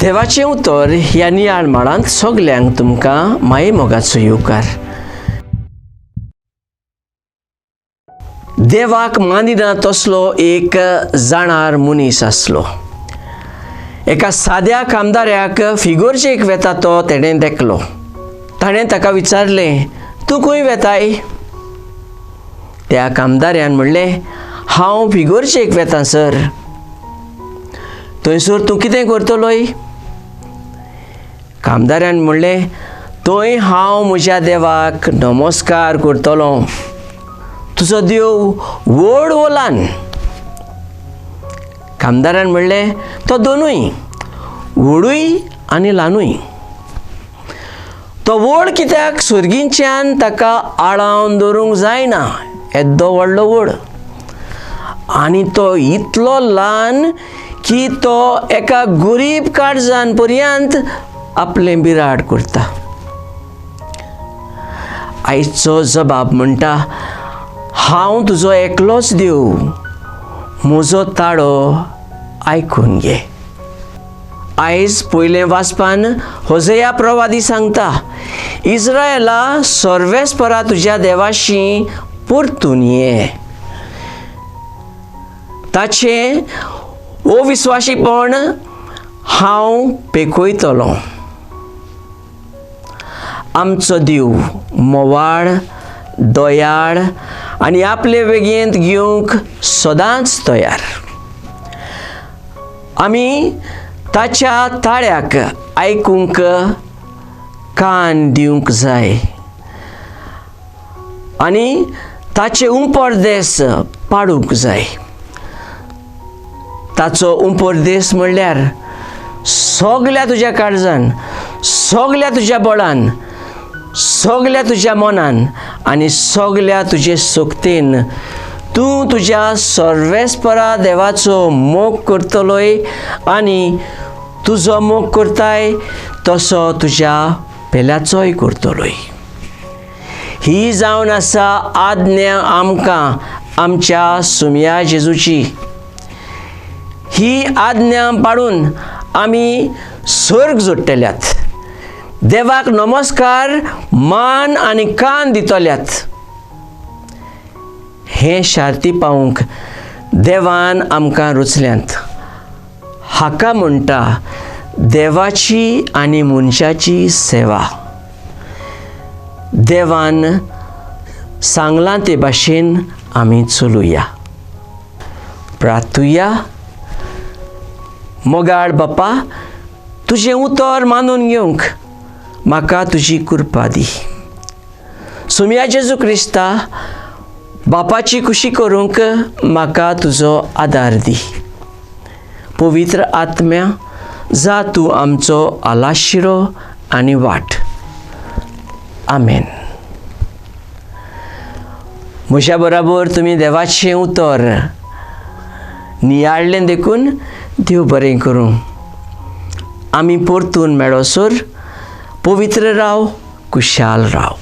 देवाचें उतर ह्या नियाळ माळांत सगल्यांक तुमकां माये मोगाचो येवकार. देवाक मानिना तसलो एक जाणार मनीस आसलो. एका साद्या कामदाऱ्याक फिगोर्जेक वेता तो तेणें देखलो. ताणें ताका विचारलें, तूं खंय वेताय? त्या कामदाऱ्यान म्हणलें, हांव फिगोर्जेक वेतां सर. थंयसर तूं कितें करतलोय? कामदाऱ्यान म्हणलें, थंय हांव म्हज्या देवाक नमस्कार करतलो. तुजो देव व्हड वो ल्हान? कामदारान म्हणलें, तो दोनूय, व्हडूय आनी ल्हानूय. तो व्हड कित्याक सुर्गींच्यान ताका आळावन दवरूंक जायना, येद्दो व्हडलो व्हड, आनी तो इतलो ल्हान की तो एका गरीब काळजान पर्यंत आपलें बिराड करता. आयचो जबाब म्हणटा, हांव तुजो एकलोच देव, म्हजो ताळो आयकून घे. आयज पयलें वाचपान होजया प्रवादी सांगता, इस्रायला सर्वेस्परा तुज्या देवाशी परतून ये. ताचें अविस्वाशीपण हांव पेखयतलो. आमचो देव मोवाळ, दयाळ आनी आपले वेगेंत घेवंक सदांच तयार. आमी ताच्या ताळ्याक आयकूंक कान दिवंक जाय आनी ताचे उपरदेस पाडूंक जाय. ताचो उपरदेस म्हणल्यार सगल्या तुज्या काळजान, सगल्या तुज्या बळान, सगल्या तुज्या मनान आनी सगल्या तुजे शक्तीन तूं तुज्या सर्वेस्परा देवाचो मोग करतलोय आनी तुजो मोग करताय तसो तुज्या पेल्याचोय करतलोय. ही जावन आसा आज्ञा आमकां आमच्या सुमया जेजूची. ही आज्ञा पाडून आमी सर्ग जोडटल्यात, देवाक नमस्कार, मान आनी कान दितल्यात. हें शार्ती पावूंक देवान आमकां रुचल्यांत. हाका म्हणटा देवाची आनी मनशाची सेवा. देवान सांगलां ते भाशेन आमी चलुया. प्रार्थुया. मोगाळ बापा, तुजें उतर मानून घेवंक म्हाका तुजी कृपा दी. सुमया जेजू क्रिस्ता, बापाची खुशी करूंक म्हाका तुजो आदार दी. पवित्र आत्म्या, जा तूं आमचो आलाशिरो आनी वाट. आमेन. म्हज्या बराबर तुमी देवाचें उतर नियाळ्ळें देखून देव बरें करूं. आमी परतून मेळोसर पवित्र राव, कुशाल राव.